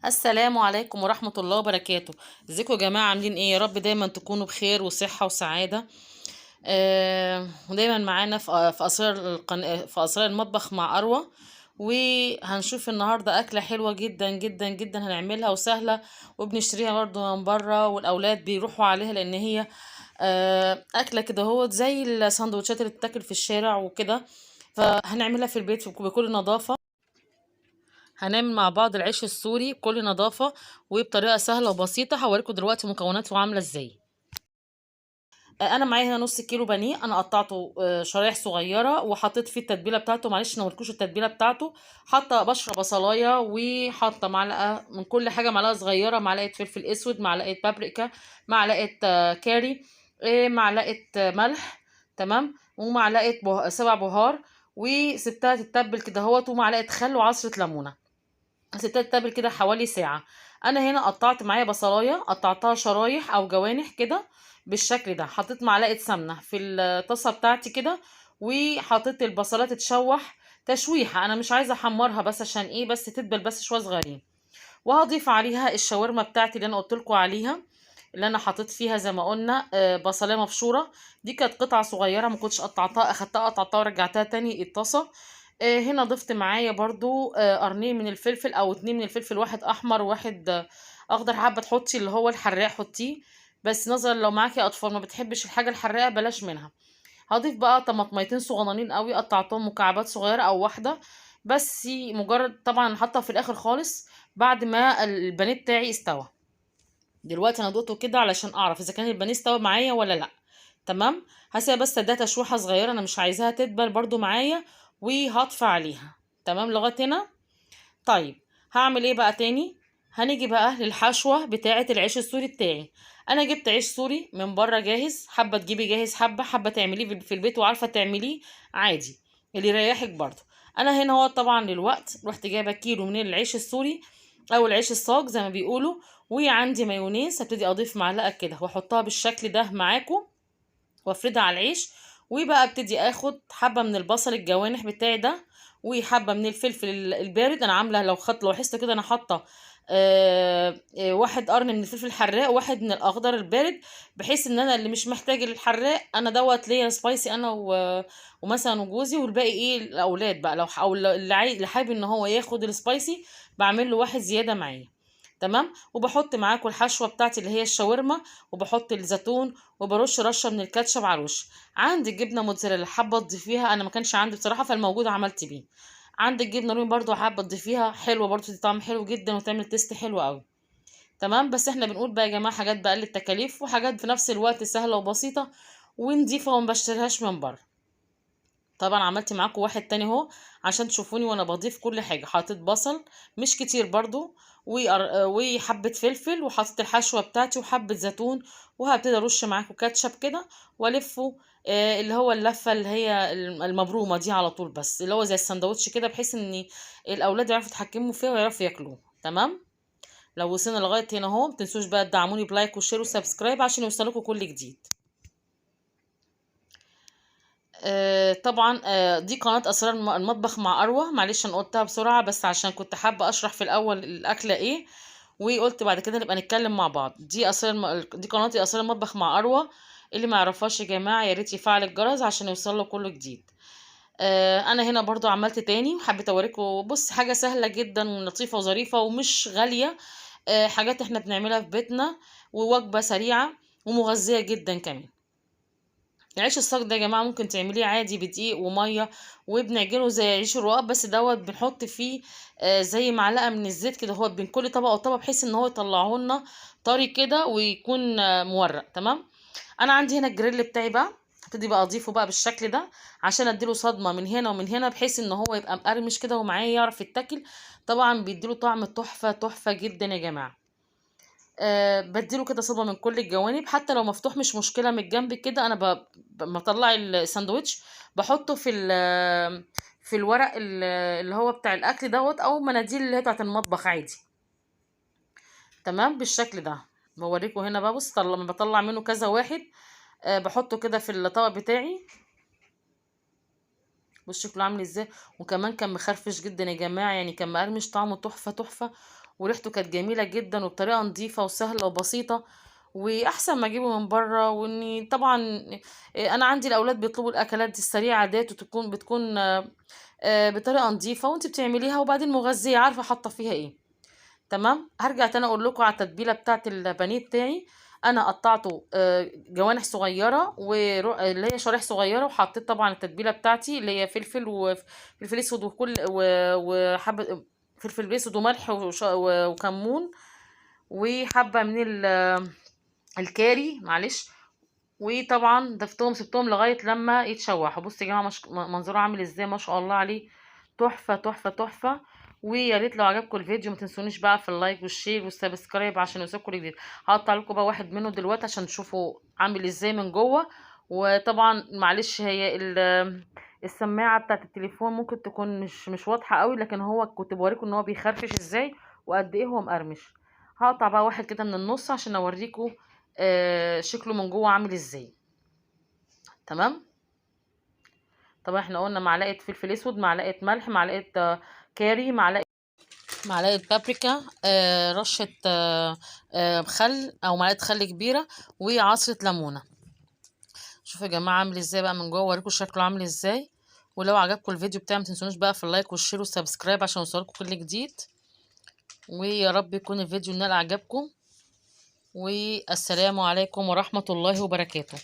السلام عليكم ورحمة الله وبركاته. ازيكم يا جماعة؟ عاملين ايه؟ يا رب دايما تكونوا بخير وصحة وسعادة. ودايما معانا في اسرار المطبخ مع اروى. وهنشوف النهاردة اكلة حلوة جدا جدا جدا هنعملها وسهلة، وبنشتريها برضو من بره والاولاد بيروحوا عليها، لان هي اكلة كده هو زي السندوتشات اللي بتتاكل في الشارع وكده، فهنعملها في البيت بكل نظافة. هنعمل مع بعض العيش السوري بكل نظافة وبطريقة سهلة وبسيطة. هوريكم دلوقتي مكوناته عاملة ازاي. انا معايا هنا نص كيلو بانيه، انا قطعته شرايح صغيرة وحطيت فيه التتبيلة بتاعته. معلش انا موريكوش التتبيلة بتاعته. حاطة بشرة بصلاية، وحاطة معلقة من كل حاجة، معلقة صغيرة، معلقة فلفل اسود، معلقة بابريكا، معلقة كاري، معلقة ملح، تمام، ومعلقة 7 بهار، وسبتها تتبل كده اهوت، ومعلقة خل وعصرة ليمونة. سبتها تتبل كده حوالي ساعة. انا هنا قطعت معايا بصلاية، قطعتها شرايح او جوانح كده بالشكل ده. حطيت معلقة سمنة في الطاسة بتاعتي كده، وحطيت البصلاية تتشوح تشويحة، انا مش عايزة احمرها، بس عشان ايه؟ بس تدبل بس شوية صغيرين. وهضيف عليها الشاورما بتاعتي اللي انا قلت لكم عليها، اللي انا حطيت فيها زي ما قلنا، بصلايه مبشوره. دي كانت قطعه صغيرة ما كنتش قطعتها، اخدتها قطعتها ورجعتها تاني الطاسه. هنا ضفت معايا برضو، قرنين من الفلفل او 2 من الفلفل، واحد احمر وواحد اخضر. حابة تحطي اللي هو الحراق حطيه، بس نظرا لو معاكي اطفال ما بتحبش الحاجة الحراقه بلاش منها. هضيف بقى طماطميتين صغننين قوي قطعتهم مكعبات صغيرة او واحدة بس، مجرد طبعا حاطه في الاخر خالص بعد ما البانيه بتاعي استوى. دلوقتي انا دوقته كده علشان اعرف اذا كان البانيه استوى معايا ولا لا. تمام، هسيب بس ده تشويحه صغيرة، انا مش عايزاها تدبل برضو معايا، وهطفي عليها. تمام لغاية هنا. طيب هعمل ايه بقى تاني؟ هنيجي بقى للحشوه بتاعه العيش السوري بتاعي. انا جبت عيش سوري من بره جاهز، حابة تجيبي جاهز، حابة تعمليه في البيت وعارفه تعمليه عادي، اللي يريحك برضو. انا هنا هو طبعا للوقت رحت جايبه كيلو من العيش السوري او العيش الصاج زي ما بيقولوا، وعندي مايونيز. هبتدي اضيف معلقه كده واحطها بالشكل ده معاكم وافردها على العيش. وبقى ابتدي اخد حبه من البصل الجوانح بتاعي ده، وحبه من الفلفل البارد. انا عامله لو خدت لو لاحظت كده انا حاطه، واحد قرن من الفلفل الحراق وواحد من الاخضر البارد، بحيث ان انا اللي مش محتاج الحراق انا دوت ليا spicy انا ومثلا وجوزي، والباقي ايه الاولاد بقى لو او اللي حابب ان هو ياخد ال spicy بعمل له واحد زيادة معايا. تمام، وبحط معاكم الحشوه بتاعتي اللي هي الشاورما، وبحط الزيتون، وبرش رشه من الكاتشب على الوش. عندي جبنه موتزاريلا حابة تضيفيها، انا ما كانش عندي بصراحة فالموجود عملت بيه. عندك جبنه رومي برضو حابة تضيفيها، حلوة برضو، تدي طعم حلو جدا وتعمل taste حلو قوي. تمام، بس احنا بنقول بقى يا جماعة حاجات باقل التكاليف وحاجات في نفس الوقت سهلة وبسيطة ونضيفه وما بشتريهاش من بره. طبعا عملت معاكم واحد تاني اهو عشان تشوفوني وانا بضيف كل حاجة. حطيت بصل مش كتير برضو، وحبه فلفل، وحطيت الحشوه بتاعتي وحبه زيتون، وهبتدي ارش معاكم كاتشب كده والفه، اللي هو اللفة اللي هي المبرومه دي على طول، بس اللي هو زي السندوتش كده، بحيث ان الاولاد يعرفوا يتحكموا فيها ويعرفوا ياكلوه. تمام، لو وصلنا لغاية هنا اهو ما تنسوش بقى تدعموني ب like و share و subscribe عشان يوصلكم كل جديد. طبعا، دي قناة أسرار المطبخ مع أروى. معلش أنا قلتها بسرعة بس عشان كنت حابة أشرح في الأول الأكلة إيه، وقلت بعد كده نبقى نتكلم مع بعض. دي قناة أسرار المطبخ مع أروى، اللي ما يعرفهاش يا جماعة يا ريت يفعل الجرس عشان يوصل له كله جديد. أنا هنا برضو عملت تاني وحبيت أوريكم. حاجة سهلة جدا ولطيفة وظريفة ومش غالية، حاجات إحنا بنعملها في بيتنا، ووجبة سريعة ومغذية جدا كمان. العيش الصاج ده يا جماعة ممكن تعمليه عادي بدقيق ومية، وبنعجنه زي عيش الرقاق، بس دوت بنحط فيه، زي معلقه من الزيت كده هو بين كل طبقه وطبقه، بحيث ان هو يطلعه لنا طري كده ويكون، مورق. تمام، انا عندي هنا الجريل بتاعي بقى، هبتدي بقى اضيفه بقى بالشكل ده عشان اديله صدمة من هنا ومن هنا، بحيث ان هو يبقى مقرمش كده ومعايا يعرف يتاكل. طبعا بيديله طعم تحفة تحفة جدا يا جماعة. بديله كده صدمة من كل الجوانب، حتى لو مفتوح مش مشكلة من الجنب كده. انا بطلع الساندوتش بحطه في الورق اللي هو بتاع الاكل دوت، او مناديل اللي هي بتاعت المطبخ عادي. تمام، بالشكل ده بوريكم هنا بقى. لما بطلع منه كذا واحد، بحطه كده في الطبق بتاعي. بص شكله عامل ازاي، وكمان كان مخرفش جدا يا جماعة، يعني كان مقرمش، طعمه تحفة تحفة، وريحته كانت جميلة جدا، وبطريقة نظيفة وسهلة وبسيطة، واحسن ما اجيبه من بره. واني طبعا انا عندي الاولاد بيطلبوا الاكلات دي السريعة ديت، بتكون بطريقة نظيفة وانت بتعمليها، وبعدين مغذيه، عارفه حاطه فيها ايه. تمام. هرجع تاني اقول لكم على التتبيله بتاعه البانيه بتاعي. انا قطعته جوانح صغيرة اللي هي شرايح صغيرة، وحطيت طبعا التتبيله بتاعتي اللي هي فلفل وفلفل اسود وكل وحبه فلفل اسود وملح وكمون وحبه من الكاري، معلش. وطبعا ضفتهم، سبتهم لغاية لما يتشوحوا. بصوا يا جماعة منظره عامل ازاي، ما شاء الله عليه، تحفة تحفة تحفة. ويا ريت لو عجبكم الفيديو ما تنسونيش بقى في ال like وال share وال subscribe عشان يوصلكم الجديد. هقطع لكم بقى واحد منه دلوقتي عشان تشوفوا عامل ازاي من جوه. وطبعا معلش هي السماعة بتاعت التليفون ممكن تكون مش واضحة قوي، لكن هو كنت بوريكم ان هو بيخرفش ازاي وقد ايه هو مقرمش. هقطع بقى واحد كده من النص عشان اوريكم شكله من جوه عامل ازاي. تمام. طبعا احنا قلنا معلقه فلفل اسود، معلقه ملح، معلقه كاري، معلقه بابريكا، رشه خل او معلقه خل كبيرة، وعصره ليمونه. شوفوا يا جماعة عامل ازاي بقى من جوه، اوريكم شكله عامل ازاي. ولو عجبكم الفيديو بتاعي ما تنسونوش بقى في ال like وال share وال subscribe عشان يوصلكم كل جديد. ويا رب يكون الفيديو نال اعجابكم، والسلام عليكم ورحمة الله وبركاته.